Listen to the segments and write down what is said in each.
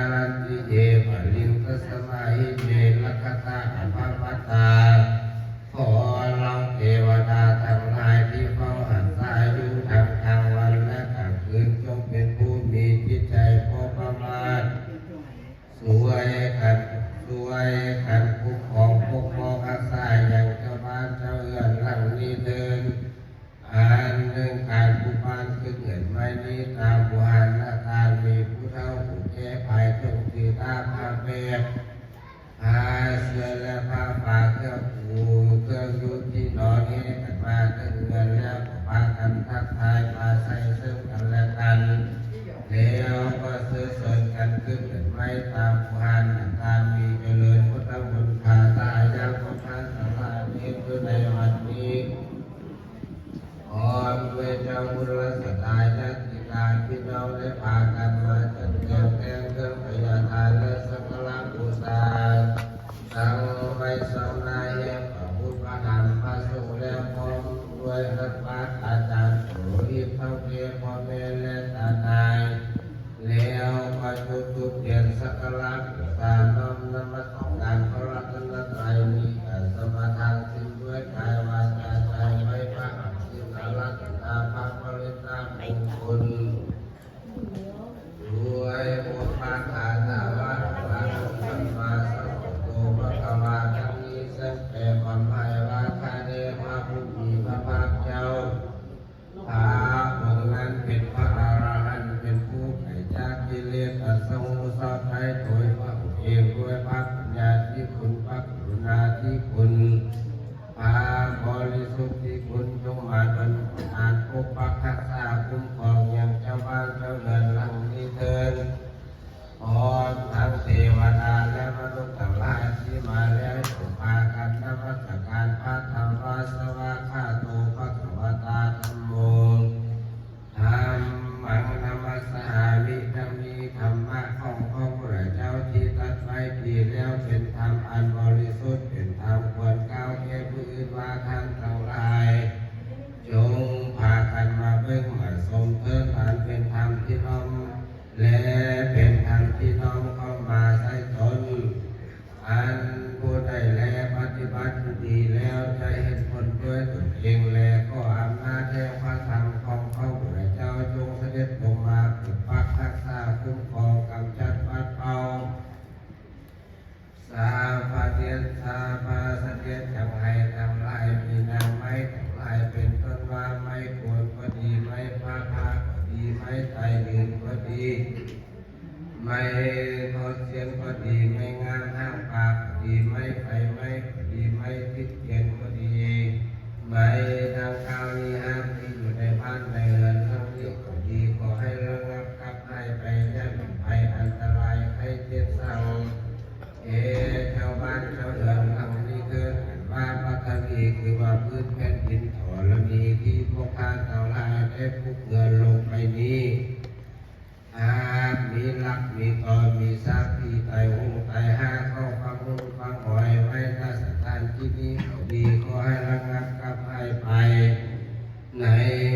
າລັນຕິເຍ ປະລິງ ຕັດສະມາຫິເມ ລັກຂະຕາ ອະພະມັດຕາ. ຂໍເຫຼົ່າເທວະດາທັງຫຼາຍທີ່ເຝົ້າຮັກສາຢູ່ທັງກາງວັນ ແລະ ກາງຄືນ ຈົ່ງເປັນຜູ້ມີຈິດໃຈບໍ່ປະໝາດ ຊ່ວຍກັນ ຊ່ວຍກັນຄຸ້ມຄອງປົກປ້ອງຮັກສາຍັງເຈົ້າບ້ານເຈົ້າເຮືອນຫຼັງນີ້ເທີ້ນ. ອັນໜຶ່ງ ການປຸກບ້ານຂຶ້ນເຮືອນໃໝ່ນີ້ ຕາມບູຮານນະການ ມີຜູ້ເຖົ້າຜູ້ແກ່ພາຍຖົງຖືດາບພາແບກ ພາເສື່ອ ແລະ ພາຝາເຄື່ອງປູ ເຄື່ອງຢູ່ທີ່ນອນ ແຫ່ກັນມາເຖິງເຮືອນແລ້ວ ກໍພາກັນທັກທາຍປາໄສເຊິ່ງກັນແລະກັນ ແລ້ວກໍເຊື້ອເຊີນກັນຂຶ້ນເຮືອນໃໝ່ ຕາມບູຮານນະການ ມີຈະເລີນພຸດທະມົນຄາຖາ ຢ່າງພວກທ່ານທັງຫຼາຍເຮັດຢູ່ໃນວັນນີ້ ພ້ອມດ້ວຍເຈົ້າບຸນລັດສະດາຍາດຕິກາພີ່ນ້ອງ ໄດ້ພາກັນມາຈັດແຈງແຕ່ງເຄື່ອງໄພຍະທານ ແລະ ສັກກາລະບູຊາ ຕັ້ງໄວ້ສ່ອງໜ້າແຫ່ງພະພຸດພະທຳພະສົງ ແລ້ວພ້ອມດ້ວຍພະບາດອາຈານໂປໂລຫິດ ເຖົ້າແກ່ພໍ່ແມ່ ແລະ ຕານາຍ ແລ້ວກໍຈຸດທູບທຽນສັກກາລະບູຊາ ນ້ອມນະມັດສະການພະລັດຕະນະໄຕ ມີການສະມາທານສິນດ້ວຍກາຍ ວາຈາ ໃຈ ໄວ້ພະອາທິນາລັດຕະນາພະປະລິດຕະມຸງຄຸນ ດ້ວຍບຸນບາດອາສາວະ ອະລະຫັງ ສຳມາສຳພຸດໂທ ພະຄະວາ ທັງນີ້ ເຊິ່ງແປຄວາມໝາຍວ່າ ຂ້າແດ່ພະຜູ້ມີພະພາກເຈົ້າ ພະອົງນັ້ນເປັນພະອະລະຫັນ ເປັນຜູ້ໄກຈາກກິເລດ ອັນສະຫູຊອບໄດ້ໂດຍພະອົງເອງ ດ້ວຍພະປັນຍາທິຄຸນ ພະກະລຸນາທິຄຸນ ພະບໍລິສຸດທິຄຸນ ຈົ່ງມາດົນບັນດານປົກປັກຮັກສາຄຸ້ມຄອງຍັງເຈົ້າບ້ານເຈົ້າເຮືອນຫຼັງນີ້ເທີ້ນ. ພ້ອມທັງເທວະດາ ແລະ ມະນຸດທັງຫຼາຍທີ່ມາແລ້ວ ຈົ່ງພາກັນນະມັດສະການພະທຳມະ ສະວາຄາໂຕ ພະຄະວະຕາ ທຳໂມ ທຳມັງ ນະມັດສະຫາມິ. ດັ່ງນີ້ ທຳມະຂອງພະພຸດທະເຈົ້າທີ່ຕັດໄວ້ດີແລ້ວ ເປັນທຳອັນບໍລິສຸດ ເປັນທຳຄວນກ່າວແກ່ຜູ້ອື່ນວ່າ ທ່ານທັງຫຼາຍ ຈົ່ງພາກັນມາເບິ່ງມາຊົມເທີ້ນ ອັນເປັນທຳທີ່ນ້ອມ ແລະ ເປັນທຳທີ່ນ້ອມເຂົ້າມາໃສ່ຕົນ. ອັນຜູ້ໃດແລປະຕິບັດຢູ່ດີແລ້ວ ຈະເຫັນຜົນດ້ວຍຕົນເອງ ແລ ຂໍອຳນາດແຫ່ງພະທຳຂອງພະພຸດທະເຈົ້າ ຈົ່ງສະເດັດລົງມາປົກປັກຮັກສາ ຄຸ້ມຄອງ ກຳຈັດປັດເປົ່າ ສາພະເດດ ສາພະສະເດັດ ຈັ່ງໃຫ້ທັງຫຼາຍມີນາໄມ້ທັງຫຼາຍ ເປັນຕົ້ນວ່າ ໄມ້ໂກນກໍດີ ໄມ້ພາພາກໍດີ ໄມ້ໄຕຍືນກໍດີ ໄມ້ທອດຊຽນກໍດີ ໄມ້ງາມຫາງປາກໍດີ ໄມ້ໄຟໄໝ້ກໍດີ ໄມ້ຕິດກຽນກໍດີ ໄມ້ດັ່ງກ່າວນີ້ ຫາກມີຢູ່ໃນບ້ານໃນເຮືອນຫຼັງນີ້ກໍດີ ຂໍໃຫ້ລະງັບກັບຫາຍໄປ ຢ່າມີໄພອັນຕະລາຍໄຂ້ເຈັບສັງ ແກ່ເຈົ້າບ້ານເຈົ້າເຮືອນຫຼັງນີ້ເທີ້ນ. ອັນວ່າປັດຖະວີ ຄືວ່າພື້ນແຜ່ນດິນທໍລະນີ ທີ່ພວກທ່ານທັງຫຼາຍໄດ້ປຸກເຮືອນລົງໄປນີ້ ຫາກມີຫຼັກມີຕໍ ມີຊາກຜີຕາຍໂຫງຕາຍຫາ ເຂົ້າຝັງຮຸ່ນຝັງຫອຍໄວ້ ນະສະຖານທີ່ນີ້ກໍດີ ຂໍໃຫ້ລະງັບກັບຫາຍໄປ. ໃນ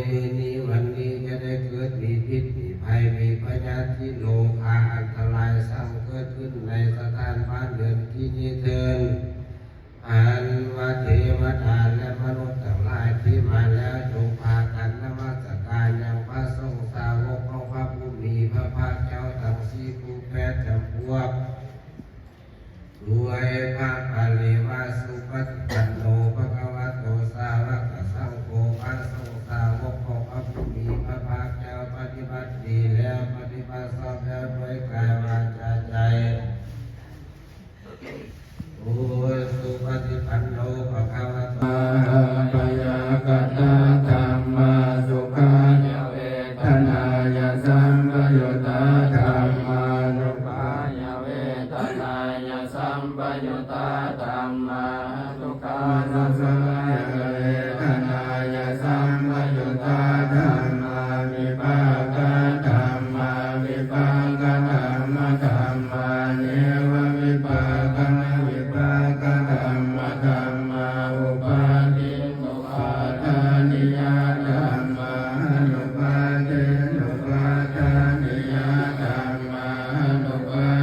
ມື້ນີ້ວັນນີ້ ຢ່າໄດ້ເກີດມີພິດມີໄພ ມີພະຍາດ ທີ່ໂລຄາ ອັນຕະລາຍສັງເກີດຂຶ້ນໃນສະຖານບ້ານເຮືອນທີ່ນີ້ເທີ້ນ. ອັນວ່າເທວະດາ ແລະ ມະນຸດທັງຫຼາຍທີ່ມາແລ້ວ ຈົ່ງພາກັນນະມັດສະການຍັງພະສົງສາວົກຂອງພະຜູ້ມີພະພາກເຈົ້າທັງສີ່ຄູ່ແປດຈຳພວກ ດ້ວຍພະປາລີວ່າ ສຸປະຕິປັນໂນ ພະຄະວະໂຕ ສາວະກະສັງໂຄ ພະສົງສາວົກຂອງພະຜູ້ມີພະພາກເຈົ້າ ປະຕິບັດດີແລ້ວ ປະຕິບັດຊອບແລ້ວ ດ້ວຍກາຍ ວາຈາ ໃຈ. ໂອ ສຸປະຕິປັນໂນ ພະຄະວະໂຕ ມະຫາພະຍາກະຕາທຳມາ ສຸຂາຍະເວທະນາຍະສຳປະຍຸດຕາທຳມາ ສຸຂາຍະເວທະນາຍະສຳປະຍຸດຕາທຳມາ ສຸຂາຍະເວທະນາຍະສຳປະຍຸດຕາທຳມາ ວິປາກະທຳມາ ວິປາກະທຳມະທຳມາ ເນວະວິປາກະນະວິປາກະທຳມະທຳມາ ອຸປາທິນ ອຸປາທານິຍະທຳມາ ອະນຸປາທິນ ອຸປາທານິຍະທຳມາ ອະນຸປາ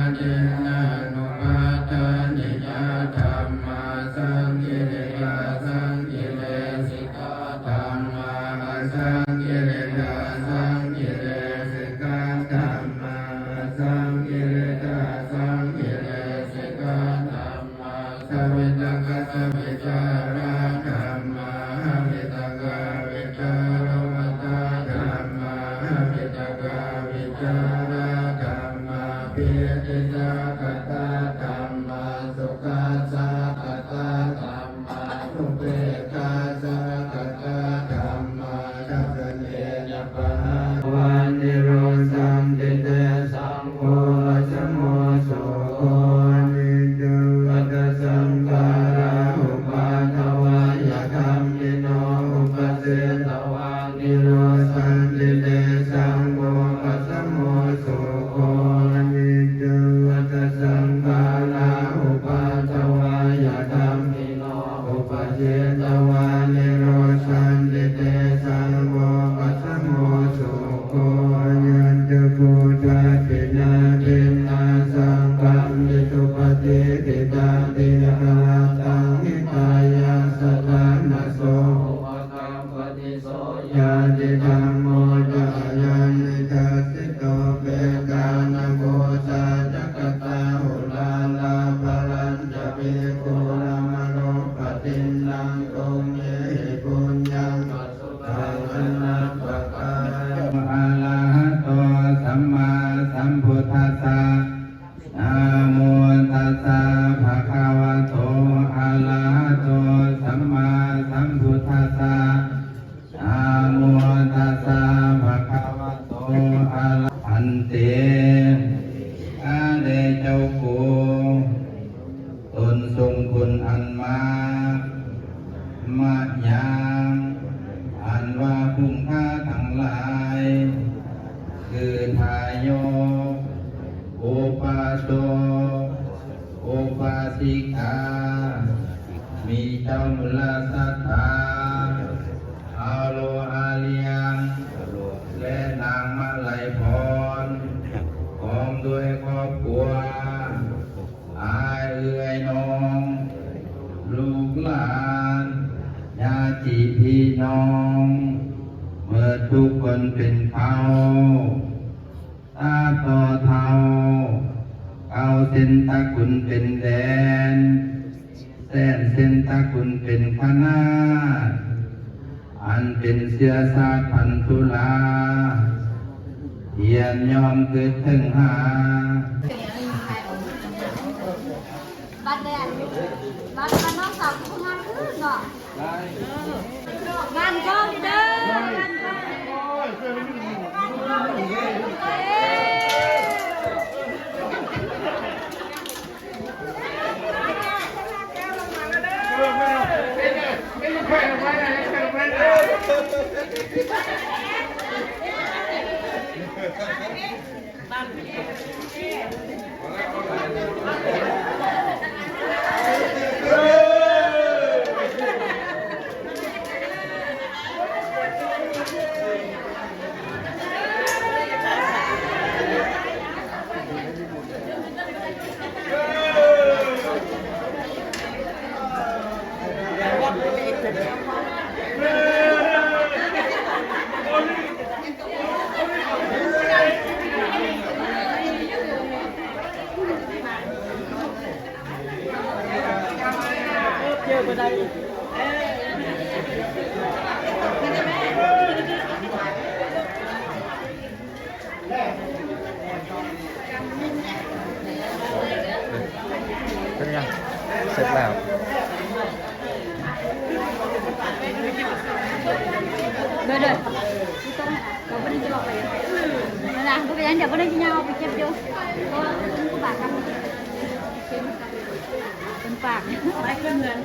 เวทิตากตาธัมมา สุขัสสากตาธัมมา อุเปกขาสากตาธัมมา ทัสเสนะปะหา วา นิโรธันติ เตสัง โภ อัสสโม สุโข อนิจจัง อัตตะ สังขาร า อุปาทวายะ ธัมมิโน อุปะเชทะวา นิโรธันติ เตสัง โภ อัสสโม สุโข อนิจจัง อัตตะ สังขาร า อุปาทวายะ ธัมมิโน อุปะเชทะวา นิโรธันติ เตสัง โภ อัสสโม สุโข ยัญจะ โค ทัตถินา ทินนา สังฆัมมิ สุปะฏิฏฐิตา ติ อะระหะตัง หิตายะ สะทานะ โส ญาติธัมโม จะ อายัง นิทัสสิโต เปตานัง ปูชา จะ กะตา หุรา ลา ภะรัญจะ ภิกขุ รามะโร ปะทินนัง ตุมเหหิ ปุญญัง ปะสุตัง อนัปปะกา ອະລະຫະໂຕ ສຳມາສຳພຸດທັດສະ ນະໂມຕັດສະ ພະຄະວະໂຕ ອະລະຫະໂຕ ສຳມາສຳພຸດທັດສະ ນະໂມຕັດສະ ພະຄະວະໂຕ ອະລະ ພັນເຕ ຂ້າແດ່ເຈົ້າໂກ ຕົນສົ່ງຜົນອັນມາ ມະຍັງ ອັນວ່າຜູ້ຂ້າທັງຫຼາຍ ຄືທາຍົກ ອຸປາສົກ ອຸປາສິກາ ມີເຈົ້າມຸລະສັດທາ ອາໂລອາລຽງ ແລະ ນາງມະໄລພອນ ພ້ອມດ້ວຍຄອບຄົວ ອ້າຍເອື້ອຍນ້ອງ ລູກຫຼານ ຍາດຕິພີ່ນ້ອງ ເໝິດທຸກຄົນເປັນເຜົ່າ ຕາຕໍ່ເຖົ້າ ເກົ້າເຊັ່ນຕະກຸນເປັນແດນ ແສນເຊັ່ນຕະກຸນເປັນຄະນາດ ອັນເປັນເຊື້ອຊາດພັນທຸລາ ພຽນຍ່ອມຄຶດເຖິງຫາ ບັດແດນ ບັດ ບັດນ້ອງສາວຜູ້ງາມຂຶ້ນເນາະ ງານກ້ອງເດີ ງານກ້ອງ. ເປັນຫຍັງ? ເສັດແລ້ວ. ໂດຍ ໂດຍ ບໍ່ຕ້ອງ ເຮົາບໍ່ໄດ້ຈະອອກໄປ. ນັ້ນນະ ບໍ່ເປັນຫຍັງ ດຽວບໍ່ໄດ້ຊິຍ່າງອອກໄປເກັບຢູ່ ເພາະວ່າເພິ່ນບໍ່ປາກກັນ ເພິ່ນປາກ ໄປເຄື່ອງເຮືອນ.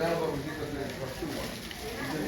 Now what we did was the first two ones.